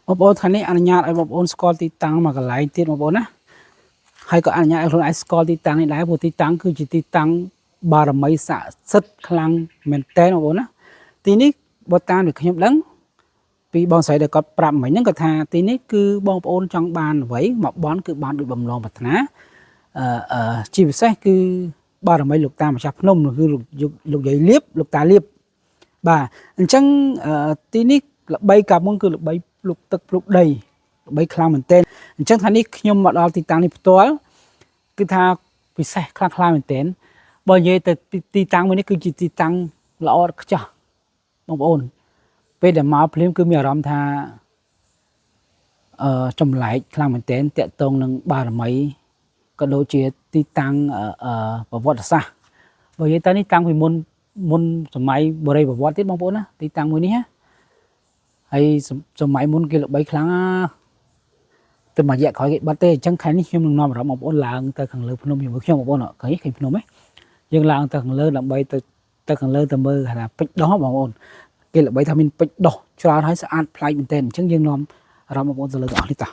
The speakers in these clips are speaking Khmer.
បងប្អូនថ្ងៃនេះអនុញ្ញាតឲ្យបងប្អូនស្គាល់ទីតាំងមួយកន្លែងទៀតបងប្អូនណាហើយក៏អនុញ្ញាតឲ្យខ្លួនឯងស្គាល់ទីតាំងនេះដែរព្រោះទីតាំងគឺជាទីតាំងបារមីស័ក្តិសិទ្ធិខ្លាំងមែនតើបងប្អូនណាទីនេះបើតាមដែលខ្ញុំដឹងពីបងស្រីដែលគាត់ប្រាប់មិញហ្នឹងគាត់ថាទីនេះគឺបងប្អូនចង់បានអ្វីមកបន់គឺបានដូចបំណងប្រាថ្នាអឺអឺជាពិសេសគឺបារមីលោកតាម្ចាស់ភ្នំគឺលោកយាយលៀបលោកតាលៀបបាទអញ្ចឹងទីនេះល្បីកាលមុនគឺល្បីភ្លុកទឹកភ្លុកដីល្បីខ្លាំងមែនទែនអញ្ចឹងថ្ងៃនេះខ្ញុំមកដល់ទីតាំងនេះផ្ទាល់គឺថាពិសេសខ្លាំងខ្លាំងមែនទែនបើនិយាយទៅទីតាំងមួយនេះគឺជាទីតាំងល្អឥតខ្ចោះបងប្អូនពេលដែលមកភ្លាមគឺមានអារម្មណ៍ថាចម្លែកខ្លាំងមែនទែនតាក់ទងនឹងបារមីក៏ដូចជាទីតាំងប្រវត្តិសាស្ត្របើនិយាយទៅនេះតាំងពីមុនសម័យបុរីប្រវត្តិទៀតបងប្អូនណាទីតាំងមួយនេះណាហើយសម័យមុនគេល្បីខ្លាំងណាទៅមួយរយៈក្រោយគេបាត់ទេអញ្ចឹងខែនេះខ្ញុំនឹងនាំអារម្មណ៍បងប្អូនឡើងទៅខាងលើភ្នំជាមួយខ្ញុំបងប្អូនឃើញឃើញភ្នំទេយើងឡើងទៅខាងលើដើម្បីទៅខាងលើទៅមើលថាពេជ្រដោះបងប្អូនគេល្បីថាមានពេជ្រដោះច្រើនហើយស្អាតប្លែកមែនទែនអញ្ចឹងយើងនាំអារម្មណ៍បងប្អូនទៅលើទាំងអស់នេះតោះ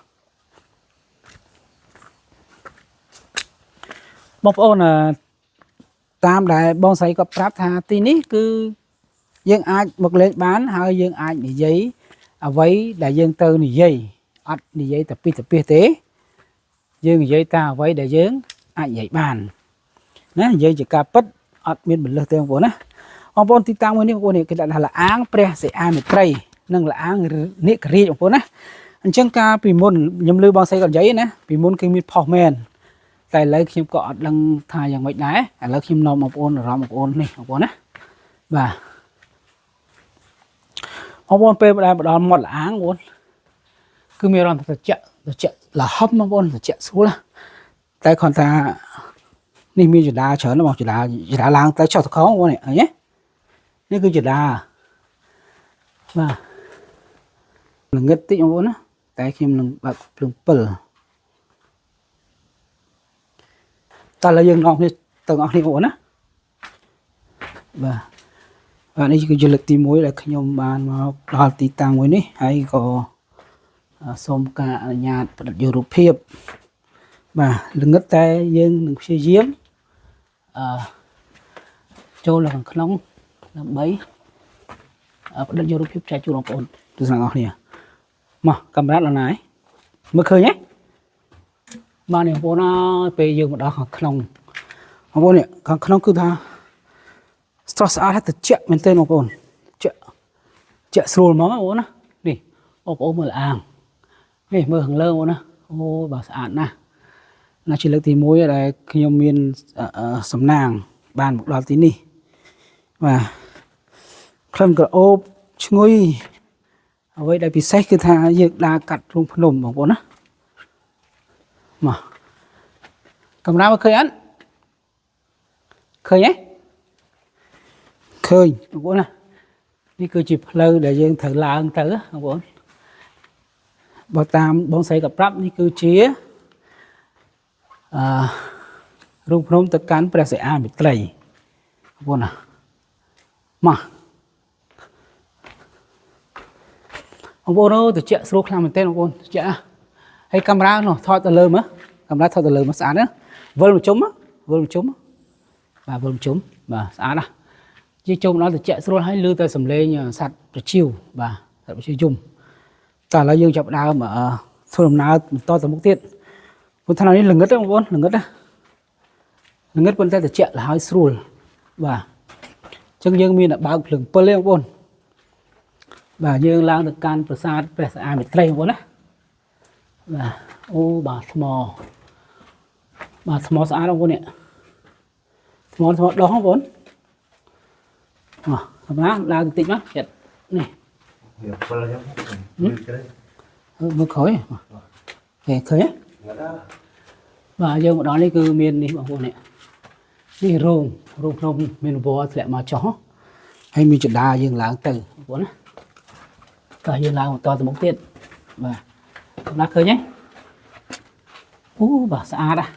បងប្អូនតាមដែលបងស្រីគាត់ប្រាប់ថាទីនេះគឺយើងអាចមកលេងបានហើយយើងអាចនិយាយអ្វីដែលយើងត្រូវនិយាយអត់និយាយតែពីទៅពីទេយើងនិយាយតែអ្វីដែលយើងអាចនិយាយបានណានិយាយជាការពិតអត់មានបន្លឺទេបងប្អូនណាបងប្អូនទីតាំងមួយនេះបងប្អូននេះគេដាក់ថាលាអាងព្រះសិអាមេត្រីនិងលាអាងនិករាជបងប្អូនណាអញ្ចឹងកាលពីមុនខ្ញុំឮបងស្រីគាត់និយាយណាពីមុនគឺមានផុសមែនតែឥឡូវខ្ញុំក៏អត់ដឹងថាយ៉ាងម៉េចដែរឥឡូវខ្ញុំនាំបងប្អូនអារម្មណ៍បងប្អូននេះបងប្អូនណាបាទបងប្អូនពេលដែលមកដល់មាត់លាអាងបងប្អូនគឺមានអារម្មណ៍ថាត្រជាក់ត្រជាក់លហឹមបងប្អូនត្រជាក់ស្រួលតែគ្រាន់ថានេះមានចដាច្រើនណាស់បងចដាចដាឡើងទៅចុះទៅខោបងប្អូននេះឃើញទេនេះគឺចដាបាទល្ងិតតិចបងប្អូនណាតែខ្ញុំនឹងបើកភ្លើងពិលតើឥឡូវយើងនាំគ្នាទៅអស់គ្នាបងប្អូនណាបាទបាទនេះគឺជាលើកទី1ដែលខ្ញុំបានមកដល់ទីតាំងមួយនេះហើយក៏សូមការអនុញ្ញាតផ្តិតយករូបភាពបាទល្ងិតតែយើងនឹងព្យាយាមអឺចូលនៅខាងក្នុងដើម្បីផ្តិតយករូបភាពចែកជូនបងប្អូនទស្សនាអស់គ្នាមកកាមេរ៉ាដល់ណាហើយមើលឃើញទេបាទនេះបងប្អូនអើយពេលយើងមកដល់ខាងក្នុងបងប្អូននេះខាងក្នុងគឺថាស្រស់ស្អាតហើយត្រជាក់មែនទែនបងប្អូនត្រជាក់ជាក់ស្រួលហ្មងបងប្អូនណានេះបងប្អូនមើលអាងនេះមើលខាងលើបងប្អូនណាអូបាទស្អាតណាស់ណាជាលើកទី1ដែលខ្ញុំមានសំណាងបានមកដល់ទីនេះបាទក្លិនក្រអូបឈ្ងុយអ្វីដែលពិសេសគឺថាយើងដើរកាត់រូងភ្នំបងប្អូនណាមកកំរាមឃើញអត់ឃើញទេឃើញបងប្អូនណានេះគឺជាផ្លូវដែលយើងត្រូវឡើងទៅបងប្អូនបើតាមបងស្រីក៏ប្រាប់នេះគឺជាអឺរូងភ្នំទៅកាន់ព្រះសិអាមេត្រីបងប្អូនណាមកបងប្អូនអើយត្រជាក់ស្រួលខ្លាំងមែនទែនបងប្អូនត្រជាក់ណាហើយកាមេរ៉ានោះថតទៅលើមើលកាមេរ៉ាថតទៅលើមើលស្អាតណាវិលមកជុំវិលមកជុំបាទវិលមកជុំបាទស្អាតណាជាចូលមកដល់ត្រជាក់ស្រួលហើយឮតែសំឡេងសត្វប្រជៀវបាទសត្វប្រជៀវយំតើឥឡូវយើងចាប់ដើមធ្វើដំណើរបន្តទៅមុខទៀតព្រោះថ្ងៃនេះល្ងិតបងប្អូនល្ងិតណាល្ងិតប៉ុន្តែត្រជាក់លហើយស្រួលបាទអញ្ចឹងយើងមានតែបើកភ្លើងពិលទេបងប្អូនបាទយើងឡើងទៅកាន់ប្រាសាទព្រះស្អាតមេត្រីបងប្អូនណាបាទអូបាទថ្មបាទថ្មស្អាតបងប្អូននេះថ្មថ្មដោះបងប្អូនមកសម្រាប់ឡើងតិចមកចិត្តនេះ វាពិលអញ្ចឹងមើលក្រែ មើលក្រោយគេឃើញទេបាទយើងមកដល់នេះគឺមាននេះបងប្អូននេះនេះរោងរោងភ្នំមានវល្លិធ្លាក់មកចុះហើយមានចដាយើងឡើងទៅបងប្អូនណាតោះយើងឡើងបន្តទៅមុខទៀតបាទកំណាស់ឃើញទេអូបាទស្អាតណាស់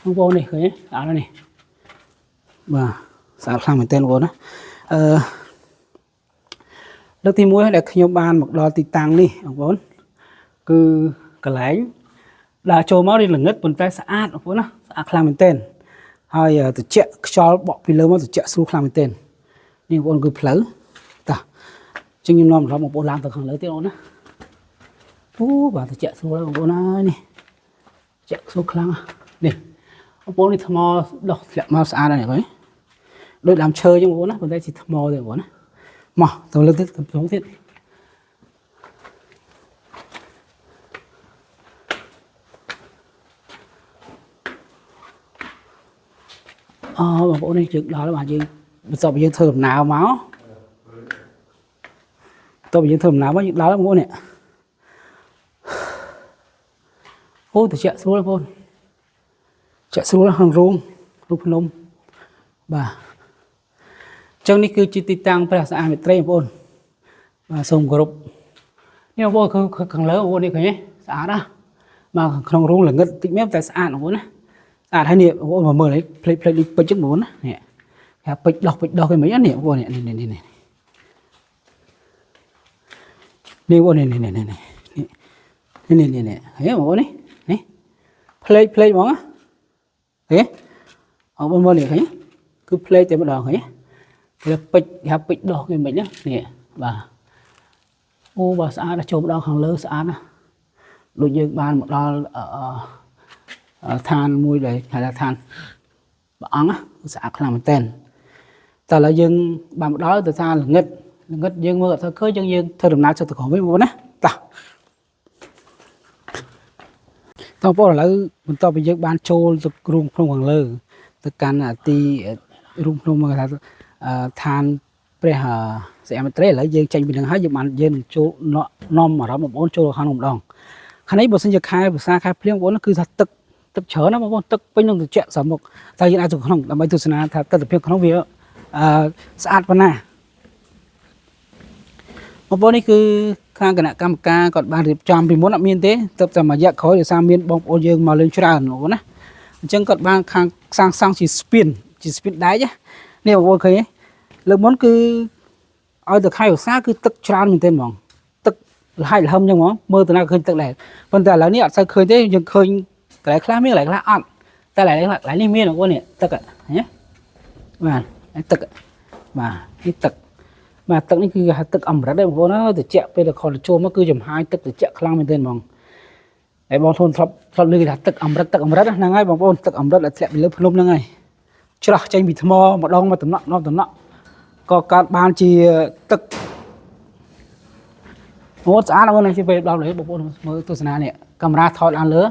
បងប្អូននេះឃើញទេស្អាតណាស់នេះបាទស្អាតខ្លាំងមែនទែនបងប្អូនណាអឺ លើកទី1ហើយដែលខ្ញុំបានមកដល់ទីតាំងនេះបងប្អូនគឺកន្លែងដើរចូលមករៀងល្ងិតប៉ុន្តែស្អាតបងប្អូនណាស្អាតខ្លាំងមែនទែនហើយត្រជាក់ខ្យល់បក់ពីលើមកត្រជាក់ស្រួលខ្លាំងមែនទែននេះបងប្អូនគឺផ្លូវតោះអញ្ចឹងខ្ញុំនាំអារម្មណ៍បងប្អូនឡើងទៅខាងលើទៀតបងប្អូនណាអូបាទត្រជាក់ស្រួលហើយបងប្អូនអើយនេះត្រជាក់ស្រួលខ្លាំងណាស់នេះបងប្អូននេះថ្មដោះធ្លាក់មកស្អាតហើយនេះបងដូចដើមឈើអញ្ចឹងបងប្អូនណាប៉ុន្តែជាថ្មទេបងប្អូនណាមកទៅលើទៀតទៅក្នុងទៀតអូបងប្អូននេះយើងដល់ហើយបាទយើងបន្ទាប់ពីយើងធ្វើដំណើរមកបន្ទាប់ពីយើងធ្វើដំណើរមកយើងដល់ហើយបងប្អូននេះអូត្រជាក់ស្រួលបងប្អូនត្រជាក់ស្រួលក្នុងរូងរូបភ្នំបាទអញ្ចឹងនេះគឺជាទីតាំងព្រះស្អាតមេត្រីបងប្អូនបាទសូមគោរពនេះបងប្អូនគឺខាងលើបងប្អូននេះឃើញទេស្អាតណាស់បាទក្នុងរូងល្ងិតតិចមែនតែស្អាតបងប្អូនណាស្អាតហើយនេះបងប្អូនមកមើលនេះផ្លេចផ្លេចដូចពេជ្រចឹងបងប្អូនណានេះគេពេជ្រដោះពេជ្រដោះគេមិនហ្នឹងនេះបងប្អូននេះនេះនេះនេះនេះបងប្អូននេះនេះនេះនេះនេះនេះនេះនេះហេបងប្អូននេះនេះផ្លេចផ្លេចហ្មងណាហេបងប្អូនមើលនេះឃើញគឺផ្លេចតែម្ដងឃើញគេពេជ្រគេហៅពេជ្រដោះគេមិនហ្នឹងនេះបាទអូបាទស្អាតណាស់ចូលម្ដងខាងលើស្អាតណាស់ដូចយើងបានមកដល់អឺឋានមួយដែលហៅថាឋានព្រះអង្គណាស្អាតខ្លាំងមែនទែនតែឥឡូវយើងបានមកដល់ទៅថាល្ងិតល្ងិតយើងមើលអត់ទៅឃើញយើងយើងធ្វើដំណើរចុះទៅក្រោមវិញបងប្អូនណាតោះតោះបងប្អូនឥឡូវបន្ទាប់ពីយើងបានចូលទៅរូងភ្នំខាងលើទៅកាន់ទីរូងភ្នំគេថាឋានព្រះសីហមត្រីឥឡូវយើងចេញពីនឹងហើយយើងបានយើងនឹងចូលនាំអារម្មណ៍បងប្អូនចូលខាងនោះម្ដងខាងនេះបើសិនជាខែភាសាខែភ្លៀងបងប្អូនគឺថាទឹកទឹកច្រើនណាបងប្អូនទឹកពេញនឹងត្រជាក់ស្រមុកតែយើងអាចទៅក្នុងដើម្បីទស្សនាថាទស្សនភាពក្នុងវាអឺស្អាតប៉ុណ្ណាបងប្អូននេះគឺខាងគណៈកម្មការគាត់បានរៀបចំពីមុនអត់មានទេទើបតែមួយរយៈក្រោយដោយសារមានបងប្អូនយើងមកលេងច្រើនបងប្អូនណាអញ្ចឹងគាត់បានខាងសាងសង់ជាស្ពានជាស្ពានដែកនេះបងប្អូនឃើញទេលើកមុនគឺឲ្យទៅខែឧស្សាហ៍គឺទឹកច្រើនមែនទែនហ្មងទឹកលហាយលហឹមអញ្ចឹងហ្មងមើលទៅណាឃើញទឹកដែរប៉ុន្តែឥឡូវនេះអត់សូវឃើញទេយើងឃើញកន្លែងខ្លះមានកន្លែងខ្លះអត់តែកន្លែងខ្លះកន្លែងនេះមានបងប្អូននេះទឹកឃើញទេបាទទឹកបាទនេះទឹកបាទទឹកនេះគឺគេហៅទឹកអមរិតដែរបងប្អូនអើយត្រជាក់ពេលដែលខលចូលមកគឺចំហាយទឹកត្រជាក់ខ្លាំងមែនទែនហ្មងហើយបងប្អូនធ្លាប់ធ្លាប់ឮគេថាទឹកអមរិតទឹកអមរិតហ្នឹងហើយបងប្អូនទឹកអមរិតដែលធ្លាក់ពីលើភ្នំហ្នឹងហើយច្រោះចេញពីថ្មម្ដងមកតំណក់តំណក់ក៏កើតបានជាទឹកអូស្អាតបងប្អូននេះពេលដល់នេះបងប្អូនមើលទស្សនានេះកាមេរ៉ាថតឡើងលើ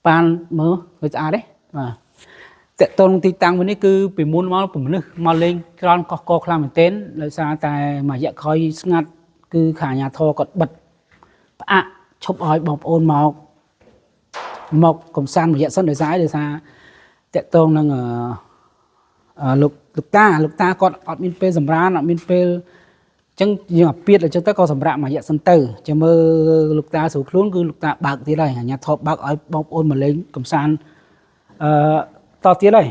បានមើលឃើញស្អាតទេបាទតកតងទីតាំងមួយនេះគឺពីមុនមកពំនឹះមកលេងក្រនកោះកខ្លាំងមែនទែនដោយសារតែមួយរយៈក្រោយស្ងាត់គឺខាងអាជ្ញាធរគាត់បិទផ្អាកឈប់ឲ្យបងប្អូនមកមកកំសាន្តមួយរយៈសិនដោយសារអីដោយសារតកតងនឹងអឺលោកលោកតាលោកតាគាត់អត់មានពេលសម្រានអត់មានពេលអញ្ចឹងយើងអាពាតអញ្ចឹងទៅក៏សម្រាប់មួយរយៈសិនទៅចាំមើលលោកតាស្រួលខ្លួនគឺលោកតាបើកទៀតហើយអាជ្ញាធរបើកឲ្យបងប្អូនមកលេងកំសាន្តអឺតទៀតហើយ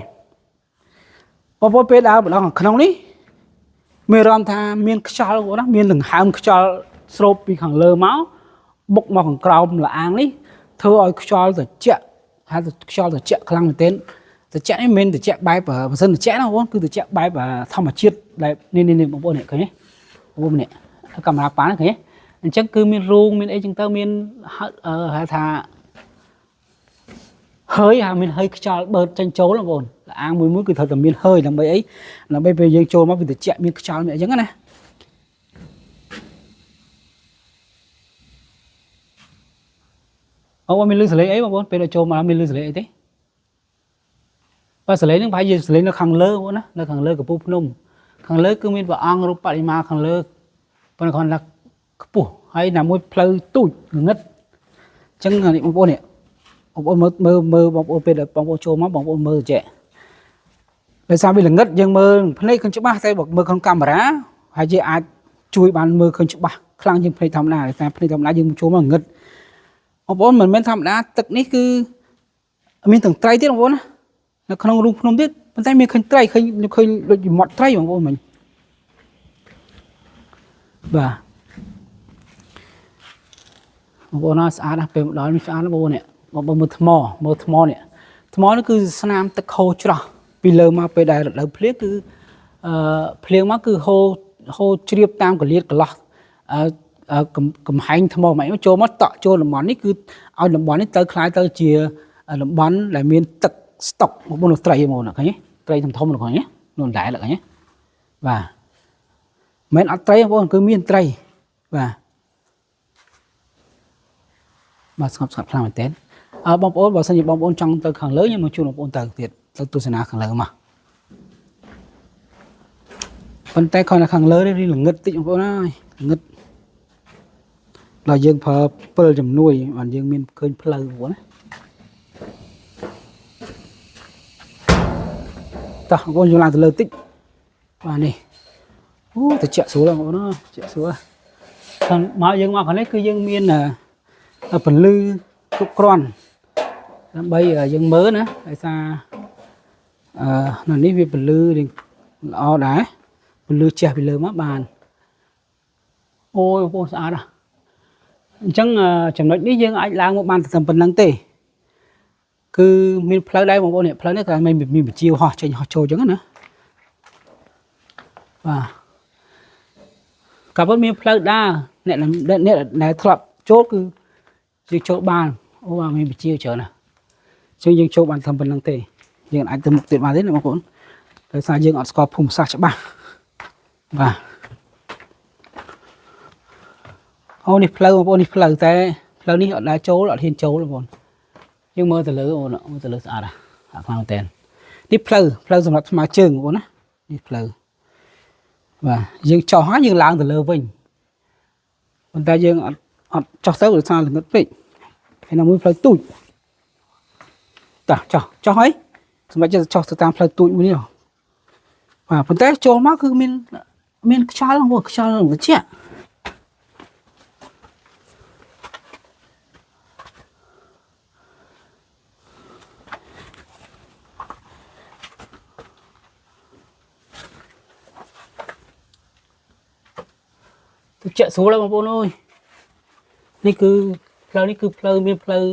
បងប្អូនពេលដើរម្ដងក្នុងនេះមានអារម្មណ៍ថាមានខ្យល់បងប្អូនណាមានដង្ហើមខ្យល់ស្រូបពីខាងលើមកបុកមកខាងក្រោមលាងនេះធ្វើឲ្យខ្យល់ត្រជាក់ហៅថាខ្យល់ត្រជាក់ខ្លាំងមែនទែនត្រជាក់នេះមិនមែនត្រជាក់បែបម៉ាស៊ីនត្រជាក់ណាបងប្អូនគឺត្រជាក់បែបធម្មជាតិដែលនេះនេះបងប្អូននេះឃើញទេបងប្អូននេះកាមេរ៉ាប៉ាឃើញទេអញ្ចឹងគឺមានរូងមានអីចឹងទៅមានហៅថាហើយហៅមានហើយខ្យល់បឺតចេញចូលបងប្អូនលាងមួយមួយគឺត្រូវតែមានហើយដើម្បីអីដើម្បីពេលយើងចូលមកវាត្រជាក់មានខ្យល់មានអីចឹងណាបងប្អូនមានលឺសលេងអីបងប្អូនពេលដល់ចូលមកមានលឺសលេងអីទេបាទសលេងហ្នឹងប្រហែលជាសលេងនៅខាងលើបងប្អូនណានៅខាងលើកំពូលភ្នំខាងលើគឺមានព្រះអង្គរូបបដិមាខាងលើប៉ុន្តែគ្រាន់តែខ្ពស់ហើយណាមួយផ្លូវទូចងងឹតអញ្ចឹងនេះបងប្អូននេះបងប្អូនមើលមើលមើលបងប្អូនពេលដែលបងប្អូនចូលមកបងប្អូនមើលចេះដោយសារវាល្ងឹតយើងមើលភ្នែកឃើញច្បាស់តែបើមើលក្នុងកាមេរ៉ាហើយយើងអាចជួយបានមើលឃើញច្បាស់ខ្លាំងជាងភ្នែកធម្មតាដោយសារភ្នែកធម្មតាយើងចូលមកងងឹតបងប្អូនមិនមែនធម្មតាទឹកនេះគឺមានទាំងត្រីទៀតបងប្អូនណានៅក្នុងរូងភ្នំទៀតប៉ុន្តែមានឃើញត្រីឃើញឃើញដូចជាមាត់ត្រីបងប្អូនមិញ បាទបងប្អូនអើយស្អាតណាស់ពេលមកដល់នេះស្អាតណាស់បងប្អូននេះបងប្អូនមើលថ្មមើលថ្មនេះថ្មនេះគឺស្នាមទឹកហូរច្រោះពីលើមកពេលដែលរដូវភ្លៀងគឺអឺភ្លៀងមកគឺហូរហូរជ្រាបតាមកលៀតកន្លោះអឺអឺកំកំហែងថ្មមកចូលមកតក់ចូលតំបន់នេះគឺឲ្យតំបន់នេះទៅคล้ายទៅជាតំបន់ដែលមានទឹកស្តុកបងប្អូនត្រីបងប្អូនឃើញទេត្រីធំធំៗឃើញទេនោះដែរឃើញទេបាទមិនអត់ត្រីបងប្អូនគឺមានត្រីបាទ បាទស្ងប់ស្ងាត់ខ្លាំងមែនទែនអើបងប្អូនបើសិនជាបងប្អូនចង់ទៅខាងលើខ្ញុំនឹងជួនបងប្អូនទៅទៀតទៅទស្សនាខាងលើមកប៉ុន្តែគ្រាន់តែខាងលើនេះវាល្ងឹតតិចបងប្អូនអើយល្ងឹតដល់យើងប្រើពិលជំនួយបានយើងមានឃើញផ្លូវបងប្អូនណាតោះបងប្អូនយើងឡើងទៅលើតិចបាទនេះអូតិចស្រួលបងប្អូនអើយតិចស្រួលខាងមកយើងមកខាងនេះគឺយើងមានអឺ ពន្លឺគ្រប់គ្រាន់ដើម្បីយើងមើលណាដោយសារអឺនៅនេះវាពន្លឺរៀងល្អដែរពន្លឺជះពីលើមកបានអូយបងប្អូនស្អាតណាស់អញ្ចឹងចំណុចនេះយើងអាចឡើងមកបានតែប៉ុណ្្នឹងទេគឺមានផ្លូវដែរបងប្អូននេះផ្លូវនេះក៏មានមានបញ្ជាហោះចេញហោះចូលអញ្ចឹងណាបាទក៏ប៉ុន្តែមានផ្លូវដើរអ្នកអ្នកដែលធ្លាប់ចូលគឺ យើងចូលបានអូបាទមានវិជាច្រើនណាស់អញ្ចឹងយើងចូលបានត្រឹមប៉ុណ្្នឹងទេយើងអាចទៅមុខទៀតបានទេណាបងប្អូនដោយសារយើងអត់ស្គាល់ភូមិសាស្ត្រច្បាស់បាទអូនេះផ្លូវបងប្អូននេះផ្លូវតែផ្លូវនេះអត់ដែលចូលអត់ហ៊ានចូលបងប្អូនយើងមើលទៅលើបងប្អូនមើលទៅលើស្អាតណាស់អាខ្លាំងមែនតើនេះផ្លូវផ្លូវសម្រាប់ស្មើជើងបងប្អូនណានេះផ្លូវបាទយើងចុះហើយយើងឡើងទៅលើវិញប៉ុន្តែយើងអត់អត់ចុះទៅដោយសារល្ងឹតពេក ហើយនៅមួយផ្លូវទូចតោះចោះចោះហើយសម្រាប់ចិត្តចោះទៅតាមផ្លូវទូចមួយនេះបាទប៉ុន្តែចូលមកគឺមានមានខ្យល់ហ្នឹងខ្យល់ត្រជាក់ត្រជាក់ស្រួលហើយបងប្អូនអើយនេះគឺផ្លូវនេះគឺផ្លូវមានផ្លូវ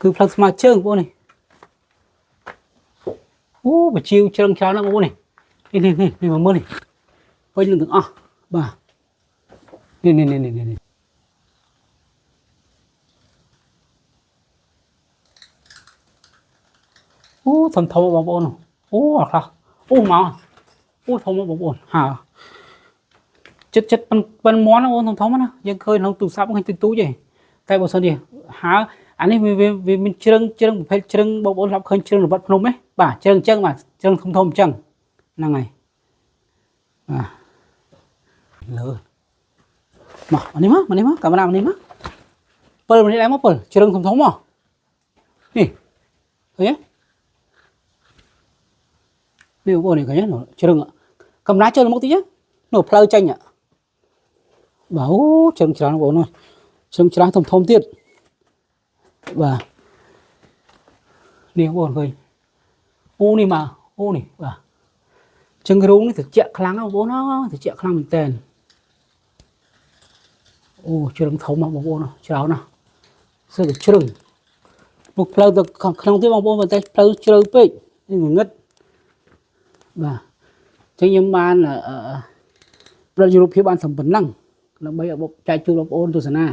គឺផ្លូវស្មើជើងបងប្អូននេះអូបជាវជ្រឹងច្រើនណាស់បងប្អូននេះនេះនេះនេះមកមើលនេះពេញនឹងទាំងអស់បាទនេះនេះនេះនេះនេះអូធំធំបងប្អូនអូអត់ខ្លះអូមកអូធំបងប្អូនហាចិត្តចិត្តប៉ិនប៉ិនមន់បងប្អូនធំធំណាយើងឃើញក្នុងទូរស័ព្ទឃើញទូទូចទេតែបើសិនជាហើអានេះវាវាមានជ្រឹងជ្រឹងប្រភេទជ្រឹងបងប្អូនធ្លាប់ឃើញជ្រឹងល្បិតភ្នំទេបាទជ្រឹងអញ្ចឹងបាទជ្រឹងធំធំអញ្ចឹងហ្នឹងហើយបាទលើមកនេះមកនេះមកកាមេរ៉ានេះមកពិលនេះដែរមកពិលជ្រឹងធំធំមកនេះឃើញទេនេះបងប្អូននេះឃើញទេជ្រឹងកាមេរ៉ាចូលមកតិចនោះផ្លូវចេញបាទអូជ្រឹងច្រើនបងប្អូនអើយជ្រឹងច្រើនធំធំទៀតបាទនេះបងប្អូនឃើញអូនេះមកអូនេះបាទចឹងរូងនេះត្រជាក់ខ្លាំងណាស់បងប្អូនអើយត្រជាក់ខ្លាំងមែនតើអូជ្រឹងធំណាស់បងប្អូនច្រើនណាស់សើតែជ្រឹងមកផ្លូវទៅខាងក្នុងទៀតបងប្អូនប៉ុន្តែផ្លូវជ្រៅពេកនេះងងឹតបាទចឹងខ្ញុំបានអឺប្រយោជន៍រូបភាពបានសំប៉ុណ្ណឹងដើម្បីឲ្យចែកជូនបងប្អូនទស្សនា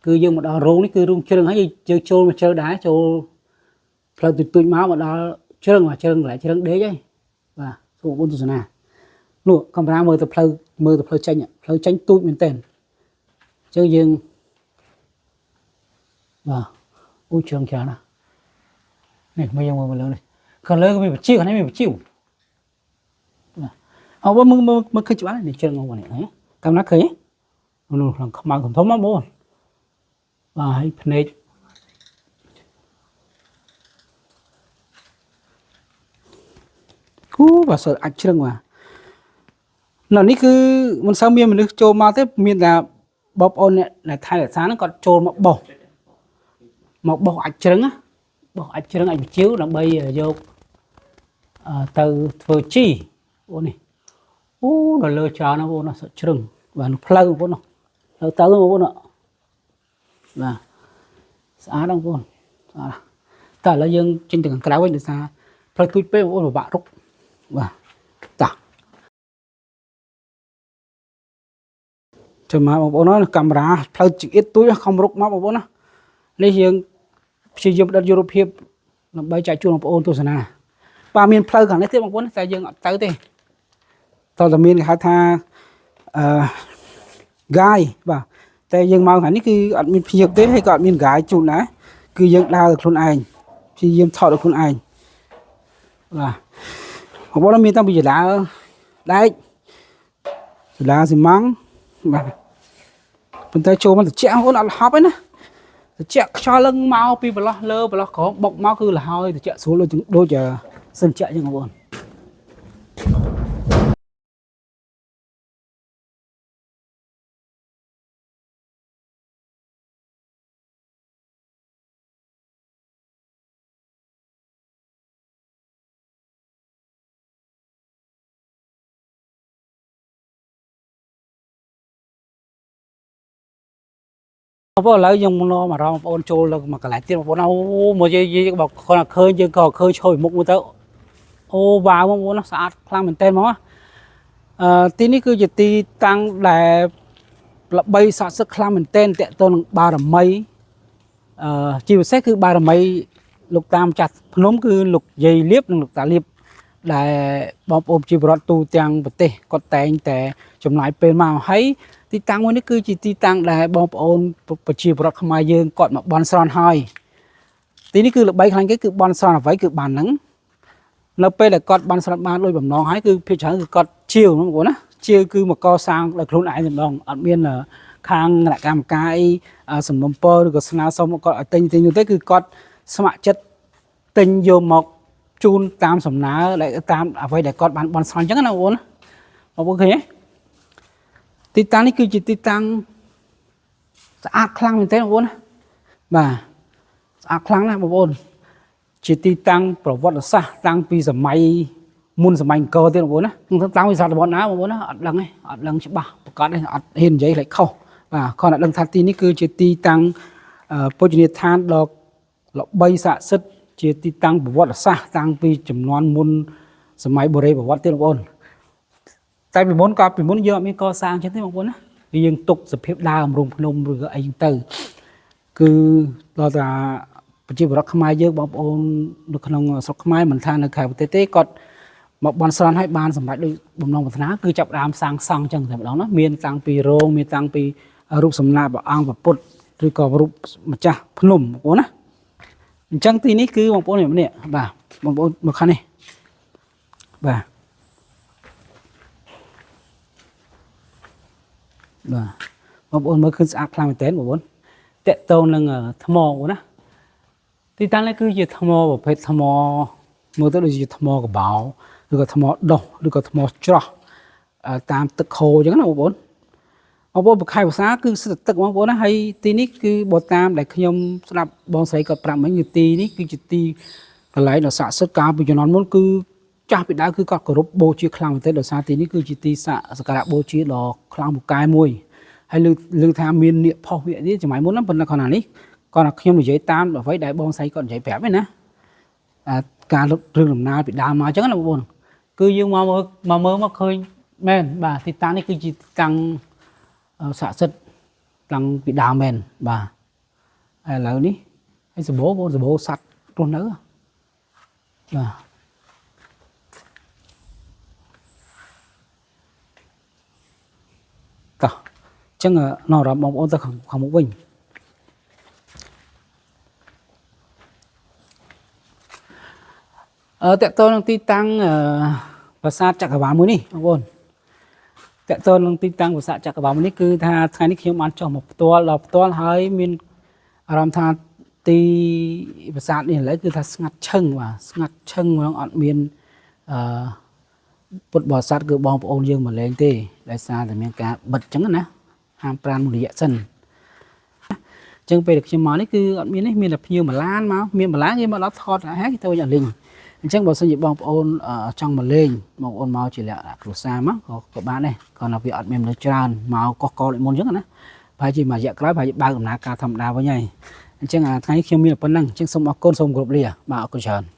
គឺយើងមកដល់រោងនេះគឺរោងជ្រឹងហើយយើងចូលមកជ្រៅដែរចូលផ្លូវទូចទូចមកមកដល់ជ្រឹងបាទជ្រឹងកន្លែងជ្រឹងដេកហើយបាទសូមបងប្អូនទស្សនានោះកាមេរ៉ាមើលទៅផ្លូវមើលទៅផ្លូវចេញផ្លូវចេញទូចមែនទែនអញ្ចឹងយើងបាទអូជ្រឹងច្រើនណាស់នេះមើលយើងមើលមកលើនេះខាងលើក៏មានបជាខាងនេះមានបជាបាទអើមើលមើលមើលឃើញច្បាស់នេះជ្រឹងបងប្អូននេះកាមេរ៉ាឃើញទេនោះក្នុងខ្មៅធំធំមកបងប្អូនបាទហើយភ្នែកគូបាទសើអាចជ្រឹងបាទនៅនេះគឺមិនសូវមានមនុស្សចូលមកទេមានតែបងប្អូនអ្នកដែលថែរក្សាហ្នឹងគាត់ចូលមកបោះមកបោះអាចជ្រឹងណាបោះអាចជ្រឹងអាចបញ្ជាវដើម្បីយកទៅធ្វើជីអូនេះ អូនៅលើច្រើនណាស់បងប្អូនណាសុទ្ធជ្រឹងបាទនោះផ្លូវបងប្អូននោះផ្លូវទៅបងប្អូនណាបាទស្អាតណាស់បងប្អូនស្អាតណាស់តែឥឡូវយើងចេញទៅខាងក្រៅវិញដោយសារផ្លូវទូចពេកបងប្អូនពិបាករកបាទតោះចាំមកបងប្អូនណាកាមេរ៉ាផ្លូវចង្អៀតទូចខំរុកមកបងប្អូនណានេះយើងព្យាយាមផ្ដិតយករូបភាពដើម្បីចែកជូនបងប្អូនទស្សនាបាទមានផ្លូវខាងនេះទៀតបងប្អូនតែយើងអត់ទៅទេ តើតើមានគេហៅថាអឺ guide បាទតែយើងមកខាងនេះគឺអត់មានភ្ញៀវទេហើយក៏អត់មាន guide ជូនដែរគឺយើងដើរដោយខ្លួនឯងព្យាយាមថតដោយខ្លួនឯងបាទបងប្អូនមានតាំងពីចលាដែកចលាស៊ីម៉ង់បាទប៉ុន្តែចូលមកត្រជាក់បងប្អូនអត់ហប់ទេណាត្រជាក់ខ្យល់ឡើងមកពីប្រឡោះលើប្រឡោះក្រោមបុកមកគឺលហើយត្រជាក់ស្រួលដូចដូចសិនជាក់ចឹងបងប្អូន បងប្អូនឥឡូវយើងនាំអារម្មណ៍បងប្អូនចូលទៅមកកន្លែងទៀតបងប្អូនអូមកយាយយាយបើគាត់ឃើញយើងក៏ឃើញឈយមុខមួយទៅអូវ៉ាវបងប្អូនស្អាតខ្លាំងមែនទែនហ្មងអឺទីនេះគឺជាទីតាំងដែលល្បីស័ក្តិសិទ្ធិខ្លាំងមែនទែនតកតនឹងបារមីអឺជាពិសេសគឺបារមីលោកតាមចាស់ភ្នំគឺលោកយាយលៀបនិងលោកតាលៀបដែលបងប្អូនជាប្រដ្ឋទូទាំងប្រទេសគាត់តែងតែចំណាយពេលមកហើយ ទីតាំងមួយនេះគឺជាទីតាំងដែលបងប្អូនប្រជាពលរដ្ឋខ្មែរយើងគាត់មកបន់ស្រន់ហើយទីនេះគឺល្បីខ្លាំងគេគឺបន់ស្រន់អ្វីគឺបានហ្នឹងនៅពេលដែលគាត់បន់ស្រន់បានដោយបំណងហើយគឺភាគច្រើនគឺគាត់ជាវហ្នឹងបងប្អូនណាជាវគឺមកកសាងដោយខ្លួនឯងតែម្ដងអត់មានខាងគណៈកម្មការអីសំណុំពរឬក៏ស្នើសុំគាត់ឲ្យទិញទិញនោះទេគឺគាត់ស្ម័គ្រចិត្តទិញយកមកជូនតាមសំណើដែលតាមអ្វីដែលគាត់បានបន់ស្រន់អញ្ចឹងណាបងប្អូនណាបងប្អូនឃើញទេ ទីតាំងនេះគឺជាទីតាំងស្អាតខ្លាំងមែនទែនបងប្អូនណាបាទស្អាតខ្លាំងណាស់បងប្អូនជាទីតាំងប្រវត្តិសាស្ត្រតាំងពីសម័យមុនសម័យអង្គរទៀតបងប្អូនណាតាំងពីសតវត្សណាបងប្អូនណាអត់ដឹងទេអត់ដឹងច្បាស់ប្រកាសទេអត់ហ៊ាននិយាយខ្លាចខុសបាទគ្រាន់តែដឹងថាទីនេះគឺជាទីតាំងពុជនីយដ្ឋានដ៏ល្បីស័ក្តិសិទ្ធិជាទីតាំងប្រវត្តិសាស្ត្រតាំងពីចំនួនមុនសម័យបុរេប្រវត្តិទៀតបងប្អូន តែពីមុនក៏ពីមុនយើងអត់មានកសាងចឹងទេបងប្អូនណាគឺយើងទុកសភាពដើមរោងភ្នំឬក៏អីចឹងទៅគឺដល់តាប្រជាពលរដ្ឋខ្មែរយើងបងប្អូននៅក្នុងស្រុកខ្មែរមិនថានៅក្រៅប្រទេសទេគាត់មកបន់ស្រន់ឲ្យបានសម្រេចដូចបំណងប្រាថ្នាគឺចាប់ផ្ដើមសាងសង់ចឹងតែម្ដងណាមានតាំងពីរោងមានតាំងពីរូបសំណាកព្រះអង្គព្រះពុទ្ធឬក៏រូបម្ចាស់ភ្នំបងប្អូនណាអញ្ចឹងទីនេះគឺបងប្អូននេះបាទបងប្អូនមកខាងនេះបាទ បាទបងប្អូនមើលឃើញស្អាតខ្លាំងមែនទែនបងប្អូនតកតងនឹងថ្មបងប្អូនណាទីតាំងនេះគឺជាថ្មប្រភេទថ្មមើលទៅដូចជាថ្មកបោឬក៏ថ្មដុះឬក៏ថ្មច្រោះតាមទឹកខូអញ្ចឹងណាបងប្អូនបងប្អូនប្រខែភាសាគឺសិតទឹកបងប្អូនណាហើយទីនេះគឺបើតាមដែលខ្ញុំស្ដាប់បងស្រីគាត់ប្រាប់មិញគឺទីនេះគឺជាទីកន្លែងដ៏ស័ក្តិសិទ្ធិកាលពីជំនាន់មុនគឺចាស់ពីដើមគឺគាត់គោរពបូជាខ្លាំងមែនទែនដោយសារទីនេះគឺជាទីសក្ការៈបូជាដ៏ខ្លាំងពូកែមួយហើយឮថាមាននាគផុសវានេះសម័យមុនណាប៉ុន្តែគ្រាន់តែនេះគាត់ថាខ្ញុំនិយាយតាមអ្វីដែលបងស្រីគាត់និយាយប្រាប់ឯណាអាការលុបរឿងដំណើរពីដើមមកអញ្ចឹងណាបងប្អូនគឺយើងមកមើលមកមើលមកឃើញមែនបាទទីតាំងនេះគឺជាទីតាំងស័ក្តិសិទ្ធិតាំងពីដើមមែនបាទហើយឥឡូវនេះហើយសម្បូរបងប្អូនសម្បូរសត្វរស់នៅបាទ តោះអញ្ចឹងនាំអារម្មណ៍បងប្អូនទៅខាងមុខវិញអឺតកតនឹងទីតាំងប្រាសាទចក្រវាលមួយនេះបងប្អូនតកតនឹងទីតាំងប្រាសាទចក្រវាលមួយនេះគឺថាថ្ងៃនេះខ្ញុំបានចុះមកផ្ទាល់ដល់ផ្ទាល់ហើយមានអារម្មណ៍ថាទីប្រាសាទនេះឥឡូវគឺថាស្ងាត់ឈឹងបាទស្ងាត់ឈឹងហ្មងអត់មានអឺ ពុទ្ធបរិស័ទគឺបងប្អូនយើងមកលេងទេដោយសារតែមានការបិទចឹងណាហាមប្រានមួយរយៈសិនអញ្ចឹងពេលដែលខ្ញុំមកនេះគឺអត់មាននេះមានតែភ្ញៀវម្លានមកមានម្លានគេមកដល់ថតហើយគេទៅវិញអត់លេងអ អញ្ចឹងបើសិនជាបងប្អូនអឺចង់មកលេងបងប្អូនមកជាលក្ខណៈគ្រួសារមកក៏ក៏បានដែរគ្រាន់តែវាអត់មានមនុស្សច្រើនមកកុះកដូចមុនអញ្ចឹងណាប្រហែលជាមួយរយៈក្រោយប្រហែលជាបើកដំណើរការធម្មតាវិញហើយអញ្ចឹងអាថ្ងៃនេះខ្ញុំមានប៉ុណ្ណឹងអញ្ចឹងសូមអរគុណសូមគោរពលាបាទអរគុណច្រើន។